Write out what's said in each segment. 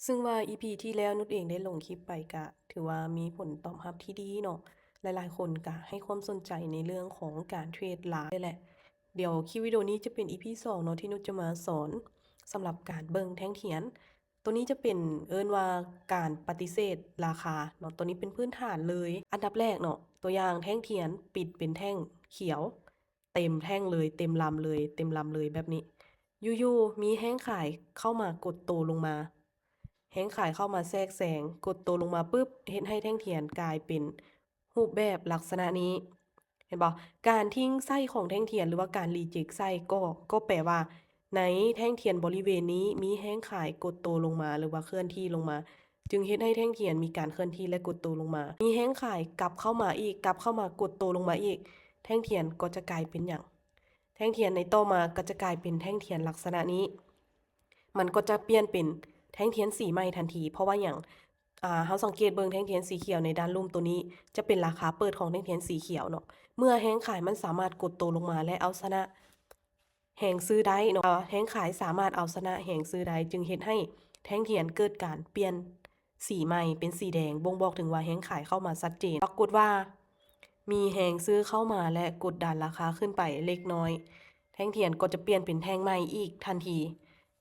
ຊຶ່ງວ່າ ອີພີ ທີ່ແລ້ວນຸດເອງໄດ້ລົງຄລິບໄປກະຖືວ່າມີຜົນຕອບຮັບທີ່ດີເນາະ, ຫຼາຍໆຄົນກະໃຫ້ຄວາມສົນໃຈໃນເລື່ອງຂອງການເທຣດຫຼາຍແຫຼະ. ດຽວຄລິບວິດີໂອນີ້ຈະເປັນ ອີພີ ສອງເນາະ ທີ່ນຸດຈະມາສອນສຳລັບການເບິ່ງແທ່ງທຽນ. ໂຕນີ້ຈະເປັນເອີ້ນວ່າການປະຕິເສດລາຄາເນາະ, ໂຕນີ້ເປັນພື້ນຖານເລີຍ. ອັນດັບແລກເນາະ, ຕົວຢ່າງແທ່ງທຽນປິດເປັນແທ່ງຂຽວ ເຕັມແທ່ງເລີຍ ເຕັມລຳເລີຍ ເຕັມລຳເລີຍແບບນີ້, ຢູ່ໆມີແຮງຂາຍເຂົ້າມາກົດໂຕລົງມາ, ແຮງຂາຍເຂົ້າມາແຊກແຊງ ກົດໂຕລົງມາປຶບ ເຮັດໃຫ້ແທ່ງທຽນກາຍເປັນຮູບແບບລັກສະນະນີ້ ເຫັນບໍ່? ການຖິ້ມໃຊ້ຂອງແທ່ງທຽນ ຫຼືວ່າການຣີເຈັກໃຊ້ ກໍ ກໍແປວ່າ ໃນແທ່ງທຽນບໍລິເວນນີ້ມີແຮງຂາຍກົດໂຕລົງມາ ຫຼືວ່າເຄື່ອນທີ່ລົງມາ ຈຶ່ງເຮັດໃຫ້ແທ່ງທຽນມີການເຄື່ອນທີ່ ແລະ ກົດໂຕລົງມາ. ມີແຮງຂາຍກັບເຂົ້າມາອີກ ກັບເຂົ້າມາກົດໂຕລົງມາອີກ ແທ່ງທຽນກໍຈະກາຍເປັນຫຍັງ? ແທ່ງທຽນໃນຕໍ່ມາກໍຈະກາຍເປັນແທ່ງທຽນລັກສະນະນີ້, ມັນກໍຈະປ່ຽນເປັນແທ່ງທຽນສີໃໝ່ທັນທີ. ເພາະວ່າຫຍັງ? ອາ ເຮົາສັງເກດເບິ່ງແທ່ງທຽນສີຂຽວໃນດ້ານລຸ່ມໂຕນີ້ ຈະເປັນລາຄາເປີດຂອງແທ່ງທຽນສີຂຽວເນາະ. ເມື່ອແຮງຂາຍມັນສາມາດກົດໂຕລົງມາ ແລະ ເອົາຊະນະ ແຮງຊື້ໄດ້ເນາະ, ແຮງຂາຍສາມາດເອົາຊະນະແຮງຊື້ໄດ້ ຈຶ່ງເຮັດໃຫ້ແທ່ງທຽນເກີດການປ່ຽນສີໃໝ່ເປັນສີແດງ ບົ່ງບອກເຖິງວ່າແຮງຂາຍເຂົ້າມາຊັດເຈນ. ປາກົດວ່າມີແຮງຊື້ເຂົ້າມາ ແລະ ກົດດັນລາຄາຂຶ້ນໄປເລັກນ້ອຍ, ແທ່ງທຽນກໍຈະປ່ຽນເປັນແທ່ງໃໝ່ອີກທັນທີ,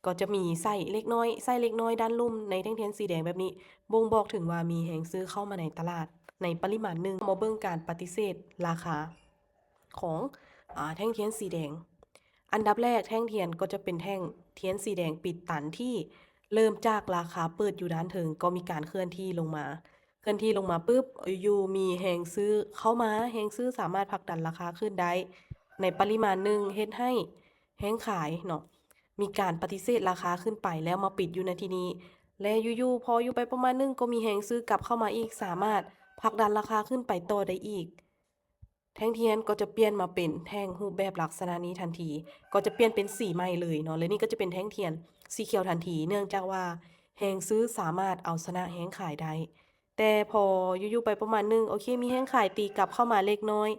ກໍຈະມີໄສ້ເລັກນ້ອຍ ໄສ້ເລັກນ້ອຍດ້ານລຸ່ມໃນແທ່ງທຽນສີແດງແບບນີ້ ບົ່ງບອກເຖິງວ່າມີແຮງຊື້ເຂົ້າມາໃນຕະຫຼາດໃນປະລິມານໜຶ່ງ. ມາເບິ່ງການປະຕິເສດລາຄາ ຂອງ ອາ ແທ່ງທຽນສີແດງ. ອັນດັບແລກແທ່ງທຽນກໍຈະເປັນແທ່ງທຽນສີແດງປິດຕັນທີ່ເລີ່ມຈາກລາຄາເປີດຢູ່ດ້ານເທິງ ກໍມີການເຄື່ອນທີ່ລົງມາ, ເຄື່ອນທີ່ລົງມາປຶບ ຢູ່ໆມີແຮງຊື້ເຂົ້າມາ, ແຮງຊື້ສາມາດຜັກດັນລາຄາຂຶ້ນໄດ້ໃນປະລິມານໜຶ່ງ ເຮັດໃຫ້ແຮງຂາຍເນາະ ມີການປະຕິເສດລາຄາຂຶ້ນໄປ ແລ້ວມາປິດຢູ່ໃນທີ່ນີ້ ແລະ ຢູ່ໆ ພໍຢູ່ໄປປະມານໜຶ່ງ ກໍມີແຮງຊື້ກັບເຂົ້າມາອີກ ສາມາດຜັກດັນລາຄາຂຶ້ນໄປຕໍ່ໄດ້ອີກ. ແທ່ງທຽນກໍຈະປ່ຽນມາເປັນແທ່ງຮູບແບບລັກສະນະນີ້ທັນທີ, ກໍຈະປ່ຽນເປັນສີໃໝ່ເລີຍເນາະ ແລະ ນີ້ກໍຈະເປັນແທ່ງທຽນສີຂຽວທັນທີ ເນື່ອງຈາກວ່າແຮງຊື້ສາມາດເອົາຊະນະແຮງຂາຍໄດ້. ແຕ່ພໍຢູ່ໆໄປປະມານໜຶ່ງ ໂອເຄ ມີແຮງຂາຍຕີກັບເຂົ້າມາເລັກນ້ອຍ,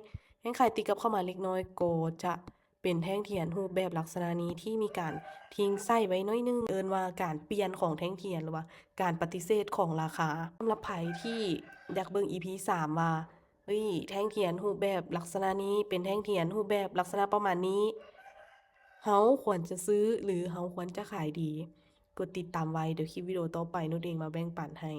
ແຮງຂາຍຕີກັບເຂົ້າມາເລັກນ້ອຍ ກໍຈະເປັນແທ່ງທຽນຮູບແບບລັກສະນະນີ້ທີ່ມີການຖິ້ມໃຊ້ໄວ້ໜ້ອຍໜຶ່ງ, ເອີ້ນວ່າການປ່ຽນຂອງແທ່ງທຽນ ຫຼືວ່າການປະຕິເສດຂອງລາຄາ. ສຳລັບໃຜທີ່ຢາກເບິ່ງ ອີພີ ສາມ ວ່າ ເອີຍ ແທ່ງທຽນຮູບແບບລັກສະນະນີ້ ເປັນແທ່ງທຽນຮູບແບບລັກສະນະປະມານນີ້ ເຮົາຄວນຈະຊື້ ຫຼື ເຮົາຄວນຈະຂາຍດີ? ກົດຕິດຕາມໄວ້ ດຽວຄລິບວິດີໂອຕໍ່ໄປນຸດເອງມາແບ່ງປັນໃຫ້.